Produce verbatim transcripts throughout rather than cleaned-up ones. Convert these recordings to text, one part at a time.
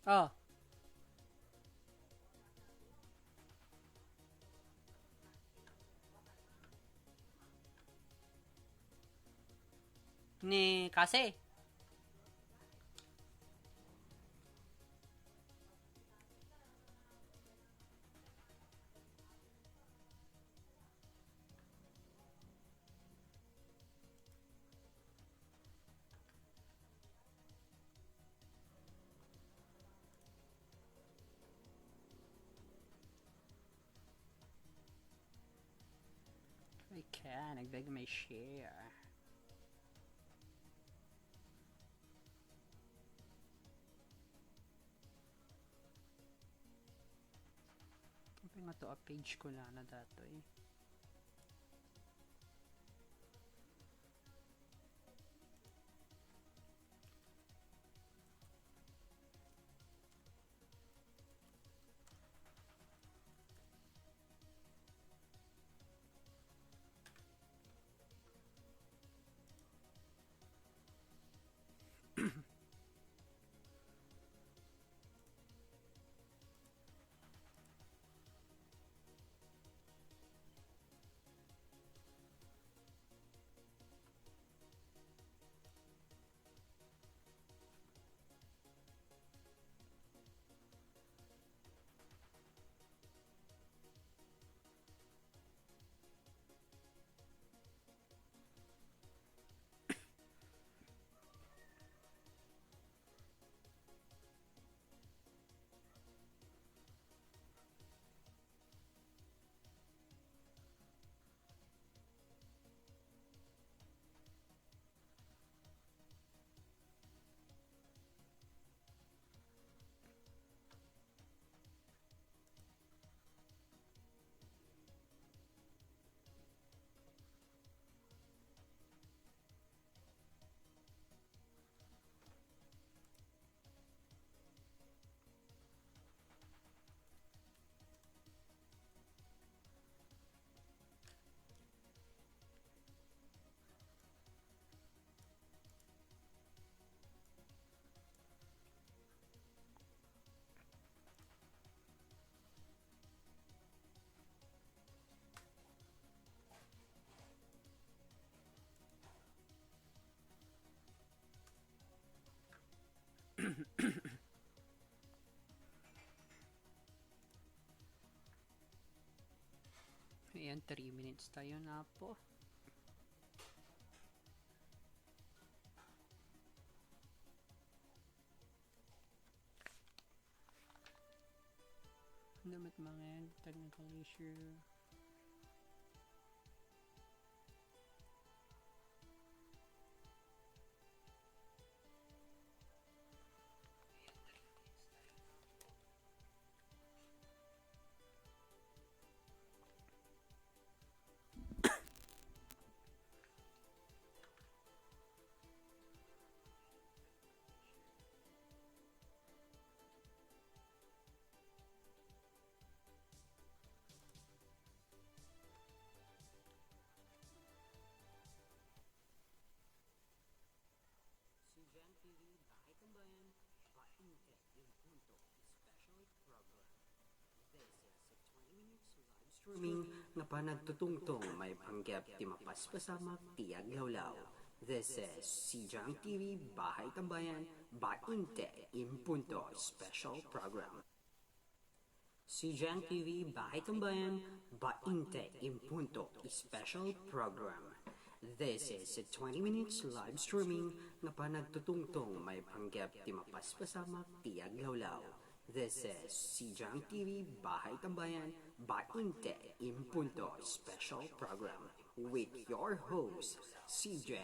Oh. Ni Kase. Ay ka, nagbeg may share. Ano nga to, a page ko na na dato eh. Ayan, three minutes tayo na po. Damit mga technical issue. C J N T V, Bahay Tambayan, Bainte en Punto, special program. This is a twenty minutes live streaming nga panagtutungtong maipanggep ti mapaspasamak ti aglawlaw. This is C J N T V, Bahay Tambayan, Bainte en Punto, special program. C J N T V, Bahay Tambayan, Bainte en Punto, special program. This is a twenty minutes live streaming nga panagtutungtong maipanggep ti mapaspasamak ti aglawlaw. This is C J N T V, Bahay Tambayan, Bainte en Punto, special program with your host, C J.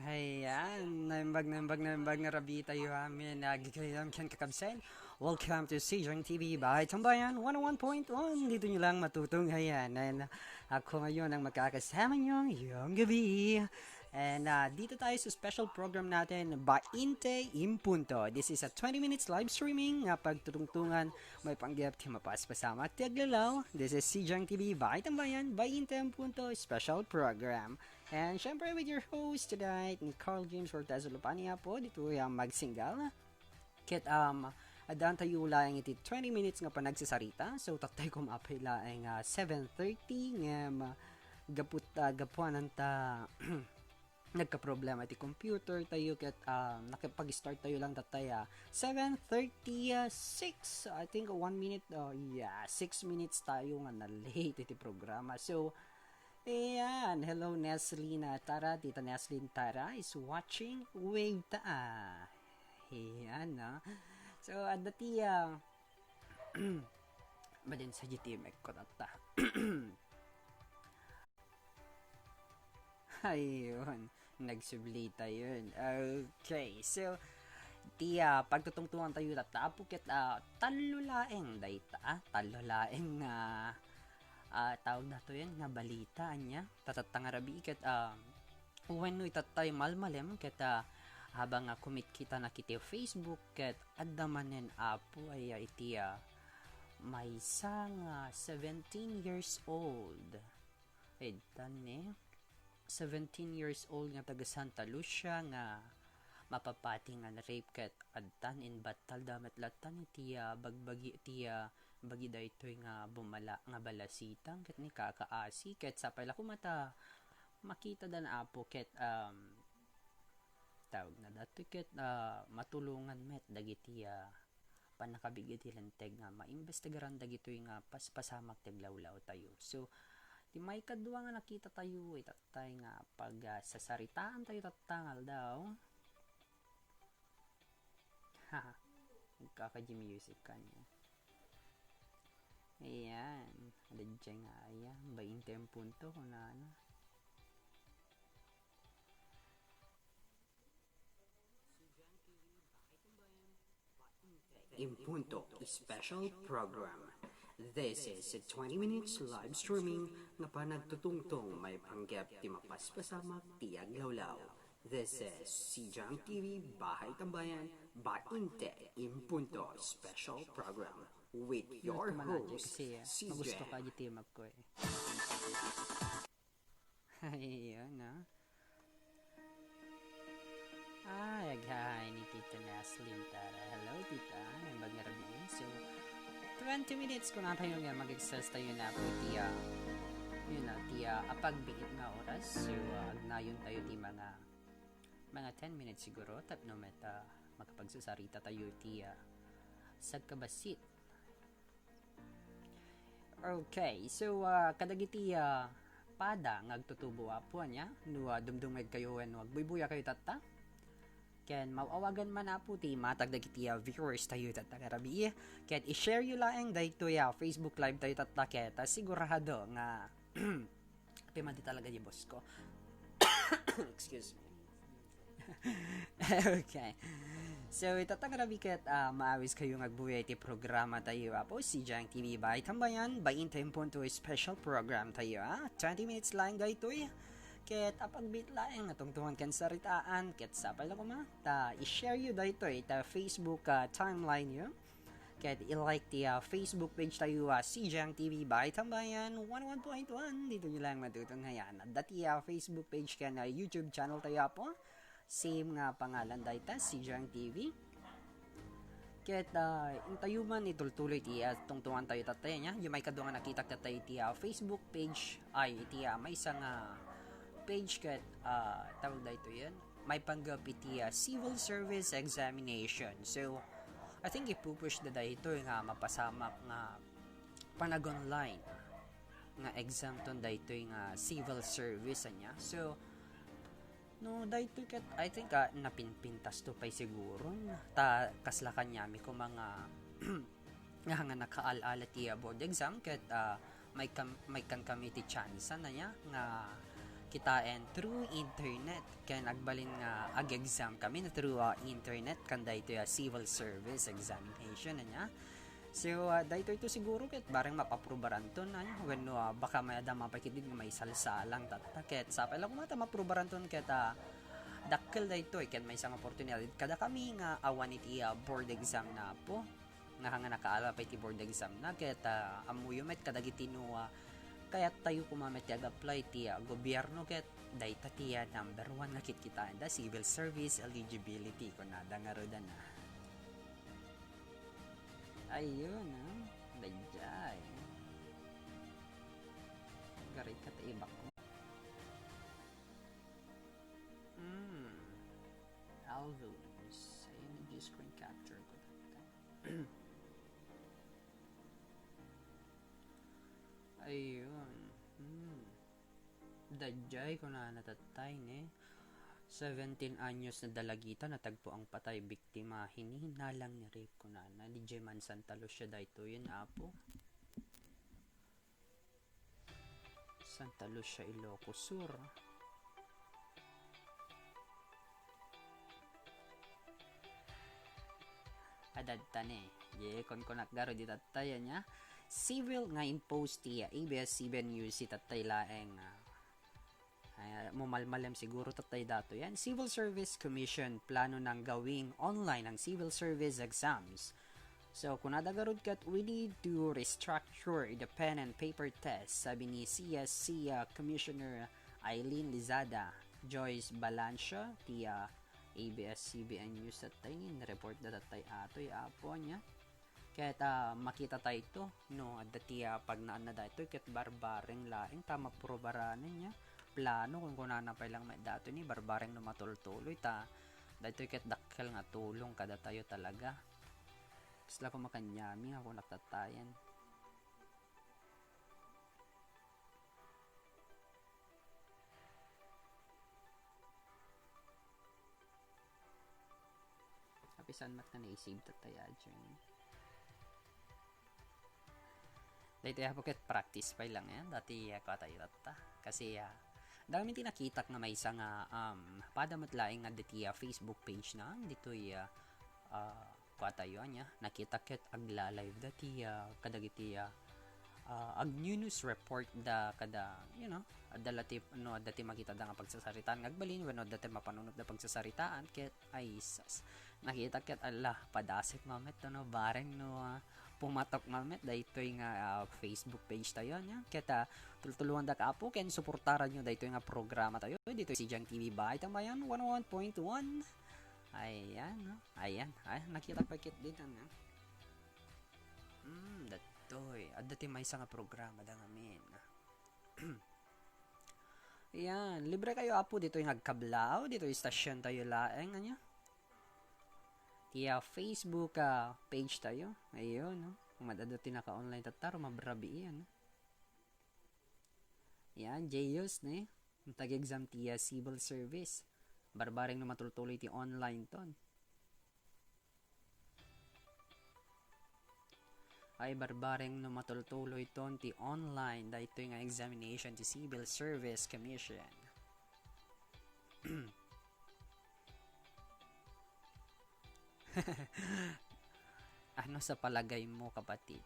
Ayan, naimbag, naimbag, naimbag nga rabii tayo amin. Agigayam ken kakabsat. Welcome to C J N T V Bahay Tambayan one oh one point one. Dito nyo lang matutunghayan. And ako ngayon ang makakasama nyo ngayong gabi. And ah, dito tayo sa special program natin, Bainte en Punto. This is a twenty minutes live streaming nga pagtutungtungan maipanggep ti mapaspasamak ti aglawlaw. This is C J N T V Bahay Tambayan, Bainte en Punto, special program. And syempre with your host tonight, ni Carl James Cortez Lupania po, dito yung magsinggal. Ket, um, addan tayo laeng iti twenty minutes nga panagsasarita. So, tattay koma apay laeng, ah, seven thirty ngem, ah, gaput-, ah, gapuanan ta nagkaproblema iti computer tayo ket, ah, nakipag-start tayo lang tattay, ah, seven thirty-six. I think one minute, oh, yeah, six minutes tayo nga na-late iti programa. So, ayan. Hello, Neslina Tara. Tita Neslin Tara is watching. Wave ta, ah. Ayan, no? So, adda ti, ah, badin sa G T M X ko tatta. Ayun, nagsubli tayo. Okay, so, ti, ah, pagtutungtungan tayo tatta, apo ket, ah, tallo laeng dayta, ah, tallo laeng nga, ah, tawag na to yan, nga balita, anya? Tatatta nga rabii ket, ah, wenno itattay malmalem ket, ah, habang, ah, kumitkita na kiti Facebook ket adda manen apo ay, ah, iti, ah, maysa nga seventeen years old. Edtan ni seventeen years old nga taga Santa Lucia nga mapapati nga na-rape ket adtan inbattalda met lattan iti, ah, bagbagi iti, ah, bagi daytoy nga bumala-, nga balasitang ket ni kakaasi ket sapay la koma ta makitadan apo ket, um, tawag na datoy ket, ah, matulongan met dagiti, ah, pannakabig iti linteg nga maimbestigaran dagitoy nga paspasamak ti aglawlaw tayo. So, ti maikadua nga nakita tayo, itattay nga pag, ah, sasaritaan tayo tatta nga aldaw. Haha. Nagkaka-G music kanya. Ayan. Adadjay nga, ayan. Bainte ang punto, kunana. In Punto Special Program. This is a twenty minutes live streaming nga panagtutungtong maipanggep ti mapaspasamak ti aglawlaw. This is Sijang T V Bahay Tambayan, Bainte in Punto Special Program with your host, C J. Magusto ka, G T M ko eh. Ayun, ah. Ay, aghahay ni Tita Naslin Tara. Hello, Tita. Naimbag nga rabii. So, twenty minutes ko na tayo nga mag-excess tayo na po ti, ah, yun na, ti, ah, apagbiit nga oras. So, ah, agnayon tayo ti mga, mga ten minutes siguro. Tapno met, ah, makapagsasarita tayo ti, ah, sagkabasit. Okay, so, ah, kadagiti, ah, pada nga agtutubo, Apo, ania, no, ah, dumdumngeg kayo wenno agbuybuya kayo tatta, ken maw-awagan man, Apo, ti matag dagiti, ah, viewers tayo tatta nga rabii, ket i-share yo laeng daytoy, ah, Facebook Live tayo tatta, ket, ah, sigurado nga Apay man ti talaga di boss ko. Excuse me. Okay. So, itatta nga rabii ket, ah, maawis kayo nga agbuya iti programa tayo, Apo, Sijang T V Bahay Tambayan, bainte en punto special program tayo, ah. Twenty minutes lang daytoy. Ket apagbiit laeng nga tungtungan ken saritaan, ket sapay la koma ta i-share yo daytoy ita Facebook, ah, timeline yo. Ket i-like ti, ah, Facebook page tayo, ah, Sijang T V Bahay Tambayan one oh one point one. Ditoy lang matutunghayan. Adda ti, ah, Facebook page ken, ah, YouTube channel tayo, Apo. Same nga pangalan dayta, Sijang T V. Ket, ah, intayo man itultuloy ti, ah, tungtungan tayo tatta ania. Diay maikadua nga nakitak tatta iti, ah, Facebook page, ay, iti, ah, maysa nga page ket, ah, tawag daytoy ania, maipanggep iti, ah, civil service examination. So, I think ipu-push da daytoy nga mapasamak nga panag-online nga exempton daytoy nga civil service ania. So, no, daytoy ket, I think, ah, napinpintas to pay siguro ta kasla kaniami koma nga nga, nga nakaal-ala ti, ah, board exam ket, ah, maikkan, maikkan kami ti tsansa ania nga kitaen through internet ken agbalin nga ag-exam kami na through, ah, internet kan daytoy, ah, civil service examination ania. So, ah, daytoy to siguro ket bareng mapaprubaranton ania wenno, ah, baka may adda mapay ketdi nga maisalsalang tatta ket sapay la koma ta maprubaranton ket, ah, dakkel daytoy ket maysa nga oportunidad kadakami nga awan iti, ah, board exam na, Apo. Nga, nga nakaal-ala pay ti board exam na ket, ah, ammoyo met kadagiti no, ah, kayattayo koma met ti ag-apply ti, ah, gobierno ket dayta ti, ah, number one nga kitkitaenda, civil service eligibility, kunada ngaruden a. Ayun, ah. Daydiay. Garay ka ta ibak ko. Hmm. Albums. Ayun, nag-screen capture ko. Ayun. Hmm. Daydiay, kunana tattay, ne. Seventeen anyos na dalagita, natagpuang patay, biktima, hinihinalang ni rape, kunana. Daydiay man Santa Lucia daytoyen, apo. Santa Lucia, Ilocos Sur. Adda ta ne. Ye, kunkunak garud itattay ania. Civil nga impose ti, ah, A B S-CBN News itattay laeng, ah, ay, mumalmalem siguro tattay daytoyen. Civil Service Commission, plano nang gawing online ang civil service exams. So, kunada garud ket, "We need to restructure the pen and paper test," sabi ni C S C, ah, Commissioner Eileen Lizada. Joyce Balancia, ti, ah, A B S-CBN News tattay, ni-report da tattay atoy, apo ania. Ket, ah, makita tayo ito, no, adda ti, ah, pagnaanna daytoy, ket barbareng laeng ta maprubaran ania. Plano, kunkunana pay lang met daytoy ni barbareng no matultuloy ta daytoy ket dakkel nga tulong kadatayo talaga. Kasla ko makanyami nga kunak tattayen. Apisan met nga naisave tattay a journey. Daytoy apo ket practice pay lang yan. Daytoy, ah, kuatayo tatta. Kasi, ah, dagiti nakitak nga maysa nga, um, pada met laeng nga ditoy, ah, Facebook page na, ditoy, ah, ah, kuatayo, ania, nakita ket agla-live da ti, ah, kadagiti, ah, ah, ag-news report da kada, you know, adda la ti, no, adda ti makita da nga pagsasaritaan nga agbalin, wenno adda ti mapanunot da pagsasaritaan, ket, ay, sus. Nakita ket, ala, padasek mamet, no, bareng, no, ah, pumatok mamet, daytoy nga, ah, Facebook page tayo, ania. Ket, ah, tultuluan da ka, apo, ken suportaran nyo daytoy nga programa tayo, ditoy C J N T V Bahay Tambayan, one oh one point one. Ayan, no? Ayan. Ay, nakita pa ket din, ano? Hmm, datoy. Adda ti maysa nga programa da ngamin. Ayan, libre kayo, apo, ditoy nga agkablaw, ditoy station tayo laeng, ania? Ti, ah, Facebook, ah, page tayo. Ayun, no? Kung madado ti naka-online tattaro, mabrabi iyan, no? Yan, Jeyus, ne? Ang tag-exam ti, ah, civil service. Barbareng no matultuloy ti online ton. Ay, barbareng no matultuloy ton ti online daytoy nga examination ti Civil Service Commission. Ano sa palagay mo, kapatid?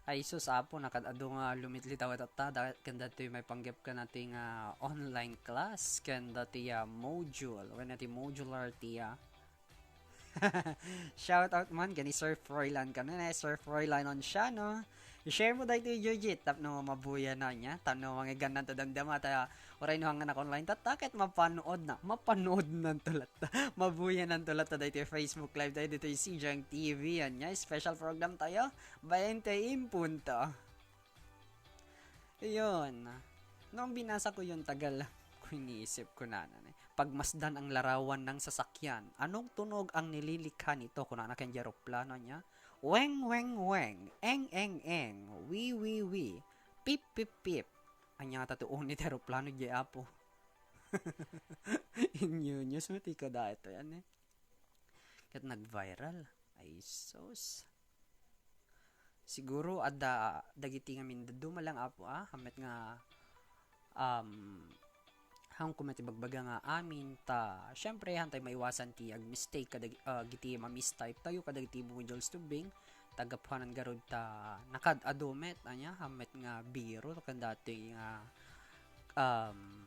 Ay sus, apo, nakad-adu nga lumitlitaw tatta, da-, ken datoy maipanggep ken datoy nga online class, ken datoy, ah, module, ken datoy modular ti, ah. Shout out man ken ni Sir Froilan, kano na, Sir Froilan on siya, no? I-share mo daytoy, Jujit, tapno mabuyanan niya, tapno mangigannan to damdama, ta, uray no hangganak online tatta, ket mapanood na, mapanood nan to latta. Mabuyanan to latta daytoy Facebook Live tayo, ditoy C J N T V, yan niya, special program tayo, baente en punto. Iyon. Noong binasa ko yun, tagal ko iniisip ko na, ano, eh. Pagmasdan ang larawan ng sasakyan. Anong tunog ang nililikha nito? Kunana ken di eroplano niya. Weng, weng, weng. Eng, eng, eng. Wi, wi, wi. Pip, pip, pip. Anya nga tatuon iti eroplano di apo. Inyo, news mo, tika da ito yan eh. Ket nag-viral. Ay, sus. Siguro adda dagiti ngamin, dadduma lang, apo, ah, hammet nga, um, haanko met ibagbaga nga amin, ta, syempre, haantay maiwasan ti ag-mistake kadag-, ah, giti ma-mistype tayo kadagiti modules tubing, ta gapuanan garud ta nakad-adu met, ania, hammet nga biro, ken datoy nga, um,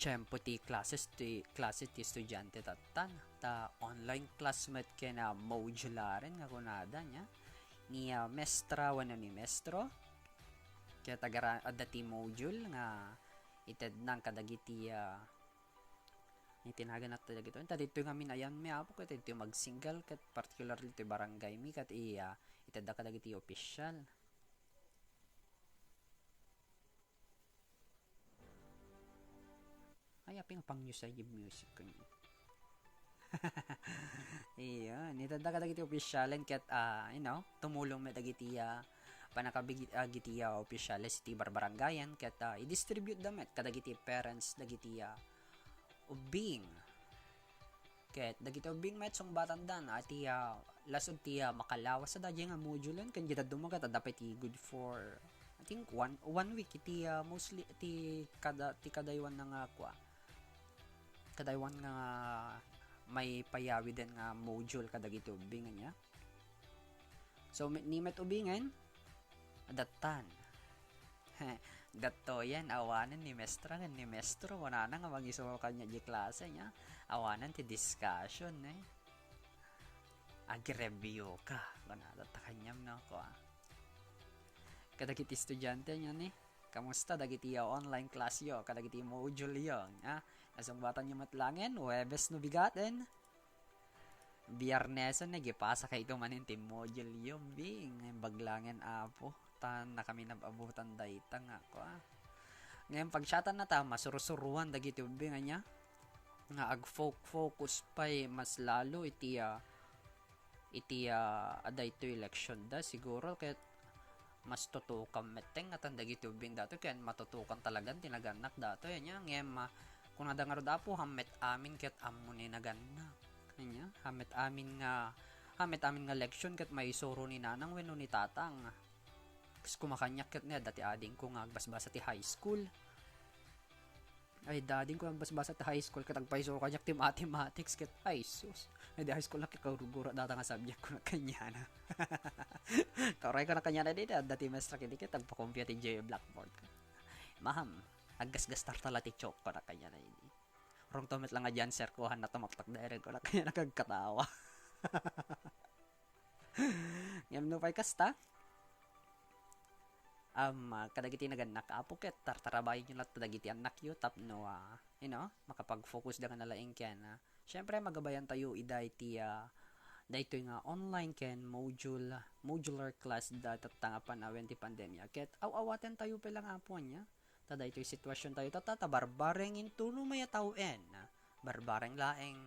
tiempo ti classes ti, klase ti estudiante tattan. Ta online class met ken, ah, modularen nga kunada nia. Ni, ah, mestra wenno ni mestro. Ket agara-, adda ti module nga itedna kadagiti, ah, itinagan nato dagito. Ta ditoy ngamin ayanmi, Apo, ket ditoy magsinggal, ket particularly ditoy barangaymi, ket iya, itedda kadagiti official. Ay, aping pang-news ay music ko niya. Iya, itedda kadagiti officialen ket, ah, you know, tumulong met dagiti, ah, pannakabig-, ah, giti, ah, officiales iti barbarangayan ket, ah, i-distribute da met kadagiti parents dagiti, ah, ubbing. Ket dagiti ubbing met sungbatanda, ah, ti, ah, lasud ti, ah, makalawas da diay nga module ken diay dadduma ket adda pay ti good for, I think, one, one week iti, ah, mostly ti kada, ti kadaywanna nga kua. Kadaywan nga may payawiden nga module kadagiti ubbing ania. So, met-, ni met ubingen, adda tan. Gattoyen, awanen ni mestra ken ni mestro, kunana nga mangisuro kaniak diay klase ania. Awanen ti discussion, eh. Agi-review ka, kunana ta kaniam, no, kua. Kadagiti estudiante ania ni, kamusta dagiti, ah, online class yo, kadagiti module yo, ah? Nasungbatan yo met laengen, Huwebes no bigaten. Biarnesen, nagipasa kayto manen ti module yo, bing. Imbag laengen, Apo. Ta nakami nab-abutan dayta nga, kua. Ngem pagsiatanna ta, masursuruan dagiti ubbing ania. Nga agfo-, focus pay mas lalo iti, ah, iti, ah, adda itoy election da, siguro, ket mas tutukan metten nga tan dagiti ubbing datoy, ken matutukan talagan ti nagannak datoy, ania, ngem, ah, kunada ngarud, Apo, hammet amin ket ammo ni nagannak. Ania, hammet amin nga, hammet amin nga leksyon ket maisuro ni nanang wenno ni tatang. Kas kumakaniak ket ni adda ti adingko nga agbasbasa ti high school. Ay, daddy ko nagbasbasa ti high school ket agpaisuro kaniak ti mathematics ket, ay, sus. Ay, di high school na kikagurgura data nga subject ko na kaniana. Kauray ko na kaniana di, adda ti mestra kidi ket agpakumpia ti diay blackboard ko. "Ma'am, aggasgastar ta la ti chalk ko na kaniana idi. Rungto met lang nga diay answer ko, han na tumaptak direk ko na kaniana kagkatawa." Ngem nupay kasta, um, ah, kadagiti nagannak, Apo, ket tartarabayenyo latta dagiti annakyo tapno, ah, you know, makapag-focus da nga nalaing ken, ah, siyempre, magabayan tayo ida iti, ah, daytoy nga online ken module, modular class da tatta nga panawen ti pandemia. Ket aw-awaten tayo pay lang, Apo, ania. Ta daytoy sitwasyon tayo tatta, ta barbareng intuno mayatawen. Barbareng laeng.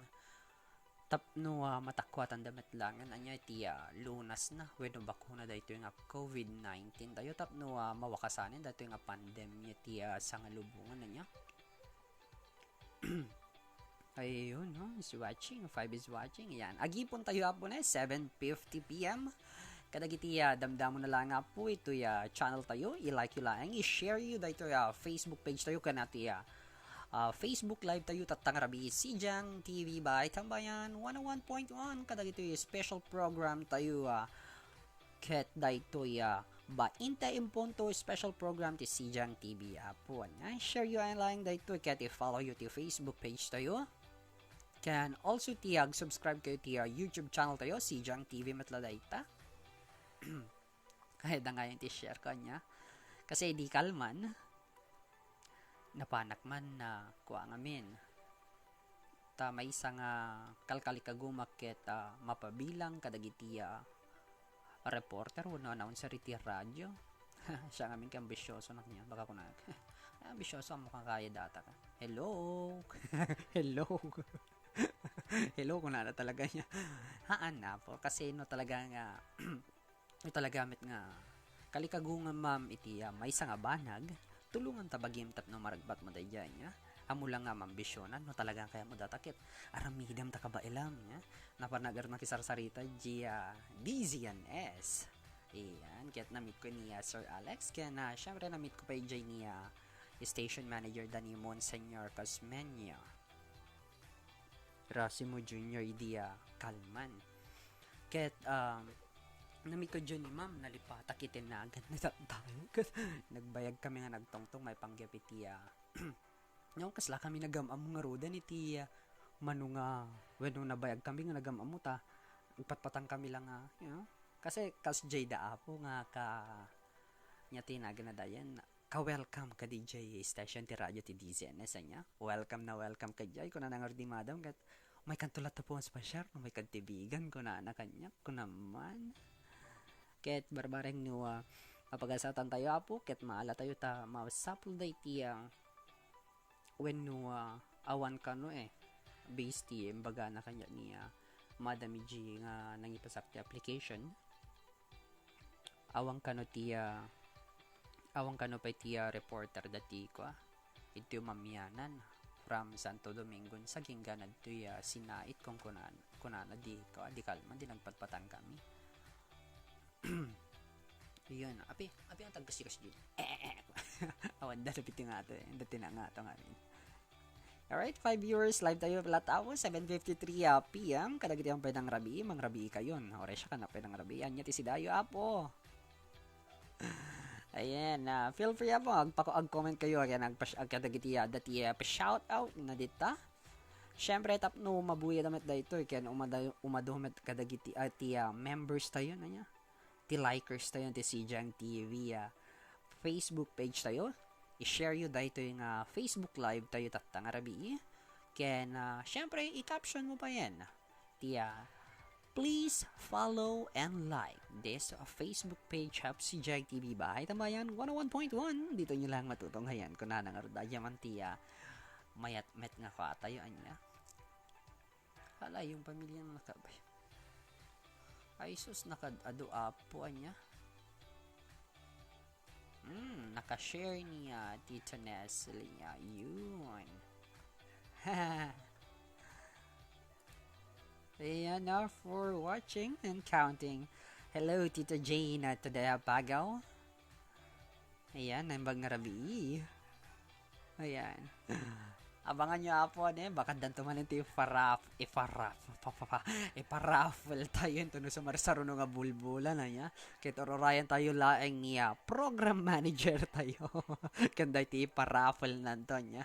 Tapno, ah, matakuatan da met laengen ania iti, ah, lunasna wenno bakuna daytoy nga covid nineteen tayo tapno, ah, mawakasanen daytoy nga pandemia ti, ah, sangalubongan ania. Ayun, no? Is watching. Five is watching. Yan. Agipon tayo, Apo, ne? Seven fifty P M. Kadagiti, ah, damdamo na lang, Apo, itoy, ah, channel tayo. I-like yo laeng, i-share yo daytoy, ah, Facebook page tayo, ken itoy, ah, ah, Facebook Live tayo, tatta nga rabii, Sijang T V by Tambayan one oh one point one. Kadagitoy special program tayo, ah, ket daytoy, ah, bainte en punto special program ti Sijang T V, Apo. Ania, share yo laeng daytoy ket i-follow yo ti Facebook page tayo. Ken also ti ag-subscribe kayo ti, ah, YouTube channel tayo, Sijang T V met la dayta. Kaya da ngayon ti share ko ania. Kasi di kalman, napanak man na kua ngamin. Ta maysa nga kalkalikagumak ket, ah, mapabilang kadagiti, ah, reporter wenno announcer iti radio. Siak ngamin ket ambisyoso nak niya. Baka kuna, "Ay, ambisyoso, ammo ka kaya data ka." "Hello." "Hello." "Hello," kunana talaga niya. Haan, Apo. Kasi no talaga nga, no talaga met nga kalikaguman, ma'am, iti, ah, maysa nga banag, tulonganta bagim tapno maragbatmo daydiay, ania. Ammo lang nga maambisyonan, no talaga kayatmo data ket aramidem ta kabaelam, ania. Napan nagar makisarsarita, dia, D Z N S. Iyan, ket na-meet ko ni, ah, Sir Alex, ken, ah, syempre, na-meet ko pay diay ni, ah, station manager da ni Monsignor Cosmeño. Racimo Junior idi, ah, kalman. Ket, um, na-meet ko diay ni Ma'am, nalipatak iti nagan na tattayo. Ket nagbayag kami nga nagtungtong maipanggep iti, ah, no, kasla kami nagam-ammo ngaruden iti, ah, mano nga, wenno nabayag kami nga nagam-ammo ta, nagpatpatang kami lang nga, you know, kasi kas Jada Apo nga ka, Nya ti naganadayan, ka-welcome ka D J station ti radio ti D Z N S, anya? Welcome na welcome ka jay, kuna ngarud ni madam, ket, "Umaykanto latta pon sponsor, no, umaykan ti bigan," kunana kaniak, kuna man. Ket barbareng no, ah, mapagasatan tayo, Apo, ket maala tayo ta masapul da iti, ah, wenno, ah, awan kano, eh, base ti imbagana kaniak ni, ah, Madam Iji nga nangipasak ti application. Awan kano ti, ah, awan kano pay ti, ah, reporter dati kua, iti umamianan from Santo Domingo sa ginganad ti, ah, sinait kung kunan-, kunana di kua, di kalman, di nagpatpatan kami. Iyan, api, api ang tagkasikas din. Awan da, lapit nga to eh. Dati na nga to nga rin. Alright, five viewers, live tayo, Plataw, seven fifty-three, ah, P M. Kadagiti ang pwedeng rabii, mangrabii kayon. Oras siya ka na pwedeng rabii. Anya ti sidayo, Apo. Ayan, ah, feel free, Apo. Agpako-, ag-comment kayo. Ayan, agpas-, ag-, kadagiti, ah, dati, ah, pa-shout out na dita. Siyempre, tapno mabuya damit daytoy. Kaya umada-, umadu met kadagiti, ah, ti, ah, members tayo, na niya. Ti likers tayo, ti Sijang T V, ah, Facebook page tayo. I-share yo daytoy nga Facebook Live tayo tatta nga rabii. Ken, ah, syempre, i-caption mo pa yan. Ti, ah, "Please follow and like this, ah, Facebook page of Sijang T V Bahay Tambayan one oh one point one." Dito nyo lang matutunghayan. Kung nanang arda, yaman ti, ah, mayat met nga kwa tayo, anya. Hala, yung pamilya nga nakabay. Ay, sus, nakad-ado apo, anya. Hmm, naka-share niya, Tita Nestle niya. Yun. Ayan na, for watching and counting. Hello, Tita Jane at Tadea Pagaw. Ayan, naimbag nga rabii. Ayan. Abangan nyo, Apo, ne? Baka danto man iti iparaf-, iparaf-, pa, pa, pa, iparaffle tayo ito no sumarsaruno nga bulbula na niya. Kaya ururayan tayo laeng niya. Program manager tayo. Kanda iti iparaffle nanto niya.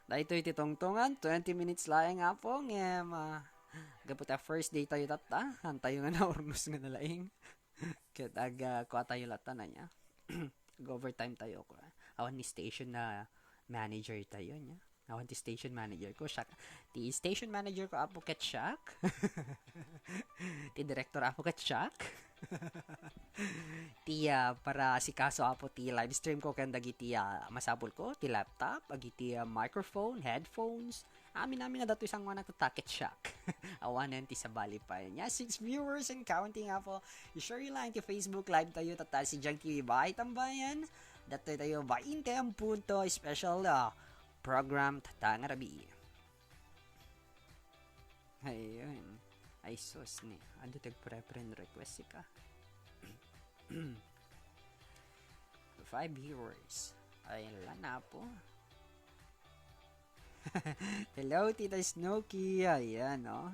Daytoy ti tungtungan, twenty minutes laeng, Apo, ngem, ah, gapu ta first day tayo tatta, han tayo nga naurnos nga nalaing. Ket ag, ah, kua tayo latta na niya. Ag-overtime tayo, kua. Awan ni station na manager tayo niya. Awan ti station manager ko, siak. Ti station manager ko, Apo, ket siak. Ti director, Apo, ket siak. Ti, ah, para asikaso, Apo, ti live stream ko ken dagiti, ah, masapul ko, ti laptop, agiti, ah, microphone, headphones, amin-amin nga datoy sanguanak taket siak. Awanen ti sabali pay. Nya, six viewers and counting, Apo. I-share yo lang ti Facebook Live tayo, tatta Sijang T V Bahay Tambayan. Datoy tayo, bainte en punto, special, ah, program tatta nga rabii. Ayun. Ay, sus ni. Adu ti agpre-friend request, sika. Five viewers. Ay, la, Apo. Hello, Tita Snooki. Ayan, no?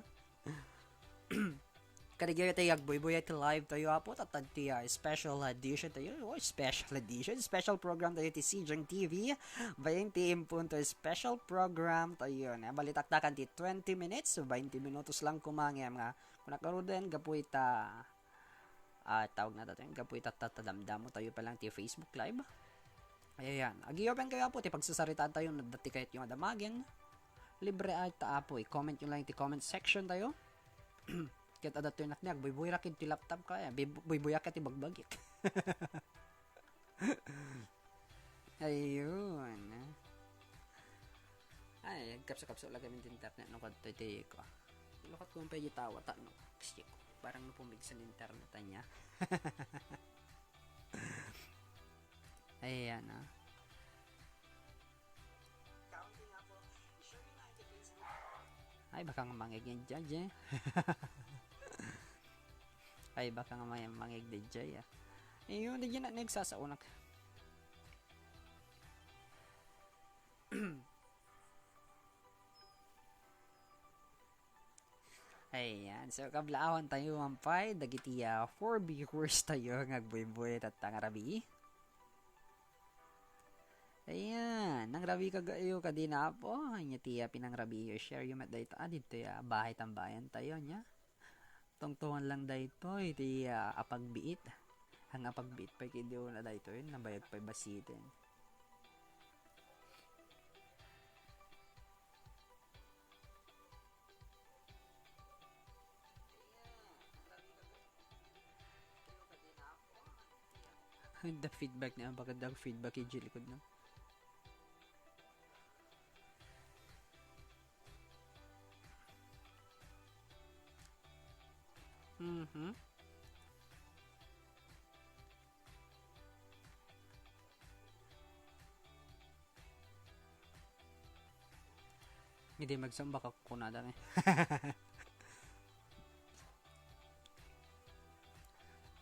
Kadagiti agbuybuya ti live tayo, Apo. Tatta ti, ah, special edition tayo. Oh, special edition. Special program tayo ti Sijang T V. Bainte en punto special program tayo. Na, balitaktakan ti twenty minutes. So, bainte minutos lang kumangem nga. Kung nakaruden, gapu ita, ah, tawag na tayo. Gapu ita tatadamdamo tayo pa lang ti Facebook Live. Ayan. Ag-i-open kayo, Apo. Ti pagsasaritaan tayo. Dati kayat yung adamagin. Libre ay ta, Apo. I-comment nyo lang ti comment section tayo. Ket adda toy nakniag, buybuyak iti laptop ka, eh. Bib-, buybuyak iti bagbagik. Ayun. Ay, agkapso-kapso lang kami ti internet no kadto iti ko. Lukat ko pay di tawa ta no. Kasi ko, parang no pumigsan internet anya. Ayan, ah. Ay, baka nga mangig yung judge, eh. Ay, baka nga may mangig di jay, ah. Eh, yun, di na nagsasaunak. Ayan. So, kablaawan tayo, mampay. Dagiti, ah, four viewers tayo nga agbuybuy tatta nga rabii. Ayan. Nangrabii ka gayo kadi na, Apo. Anya ti, ah, pinangrabii yo. Share yo met dayta. Ah, dito, ah, Bahay Tambayan tayo, nya. Tungtungan lang daytoy ti, ah, apagbiit. Ang apagbiit pay kidi una daytoy, nabayag pay basiten. The feedback niya, bakit ang feedback yung likod na? Mhm. Hindi magsamba ka kunada ni.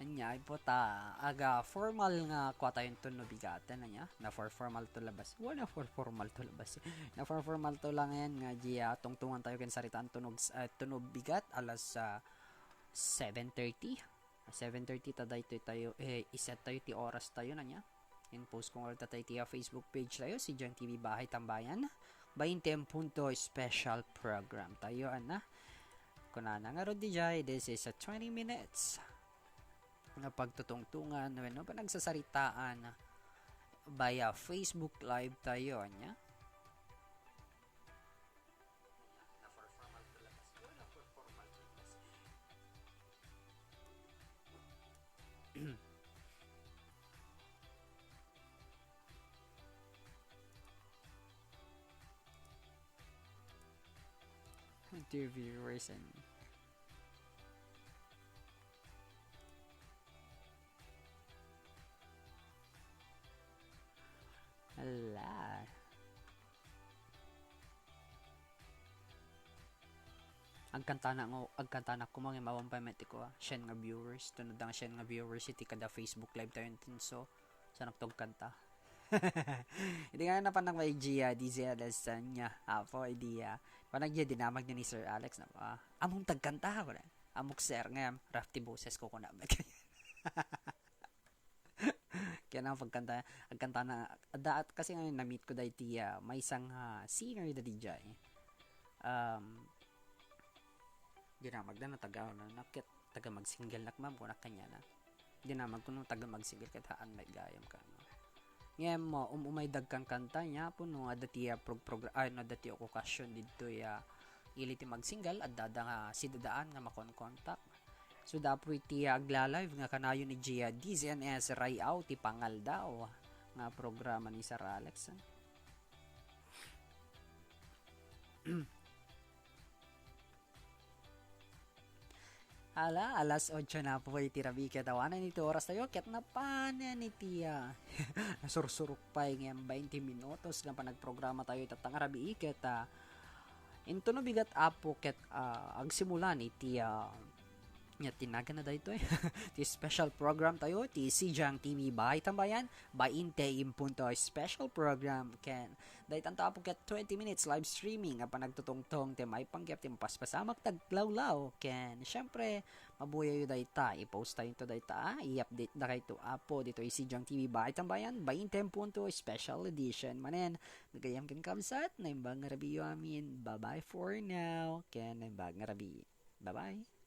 Anya, ay puta, aga formal nga kua tayo to no bigaten, anya? Na for formal to labas. Wala for formal to labas. Na for formal to lang yan nga, dia, tungtungan tayo ken saritaan tunog, uh, tunog bigat, alas uh, seven thirty. Seven thirty ta daytoy tayo, eh, iset tayo ti oras tayo na niya. In post kong orta tayo ti, ah, Facebook page tayo, si Jang T V Bahay Tambayan. Bainte en punto special program tayo, ana. Kunana nga rod di jay, this is a twenty minutes nga pagtutungtungan, wenno panagsasaritaan via Facebook Live tayo, anya. Dear viewers and Hala. Agkantana ngo, agkantana ko mga mawan pa met ko, ah. Shen nga viewers, tunod nga shen nga viewers iti kada Facebook Live tayo intinso. Sa nagtugkanta. Hindi nga napanang may Gia, di siya lasagna. Apo, idea. Panag Gia, dinamag ni Sir Alex na ba? Among tagkanta ko na. Amok sir nga, rough ti boses ko kuna. Kaya na pagkanta, agkanta na, daat kasi nga na-meet ko dahil ti, ah, may isang, ah, singer da D J. Um, dinamag na nataga, na, na, taga mag-single nak, ma'am, kunak kanya na. Dinamag ko nung taga mag-single ket haan met gayam ka, no? Ngem, um, umay dagkan kanta niya, puno, adda ti, ah, prog-, progr-, ay, no, adda ti okasyon didto, ya, ili ti mag-single, adda da nga sidadaan nga makon-contact. So, dapo iti agla-live nga kanayon ni Gia D Z N S Rayaw ti pangaldaw nga programa ni Sir Alex, eh. Ala, alas otso na po iti rabii ket awanan iti oras tayo ket napanen iti, ah, nasursurok pay ngem bainte minutos nga panagprograma tayo itatta nga rabii ket, ah, Intono bigat, Apo, ket, ah, agsimulan iti, ah, nya tinagan na daytoy. Ti special program tayo, ti Sijang T V Bahay Tambayan, bainte en punto special program. Ken, daytan ta, Apo, ket twenty minutes live streaming, a panagtutungtong, ti maipanggep, ti mapaspasamak, taglawlaw. Ken, syempre, mabuyayo dayta, i-post tayo into dayta, ah, i-update da kayto, Apo, ditoy Sijang T V Bahay Tambayan, bainte en punto special edition. Manen, Gagayam ken kabsat, naimbag nga rabiiyo amin. Bye-bye for now. Ken naimbag nga rabii. Bye-bye.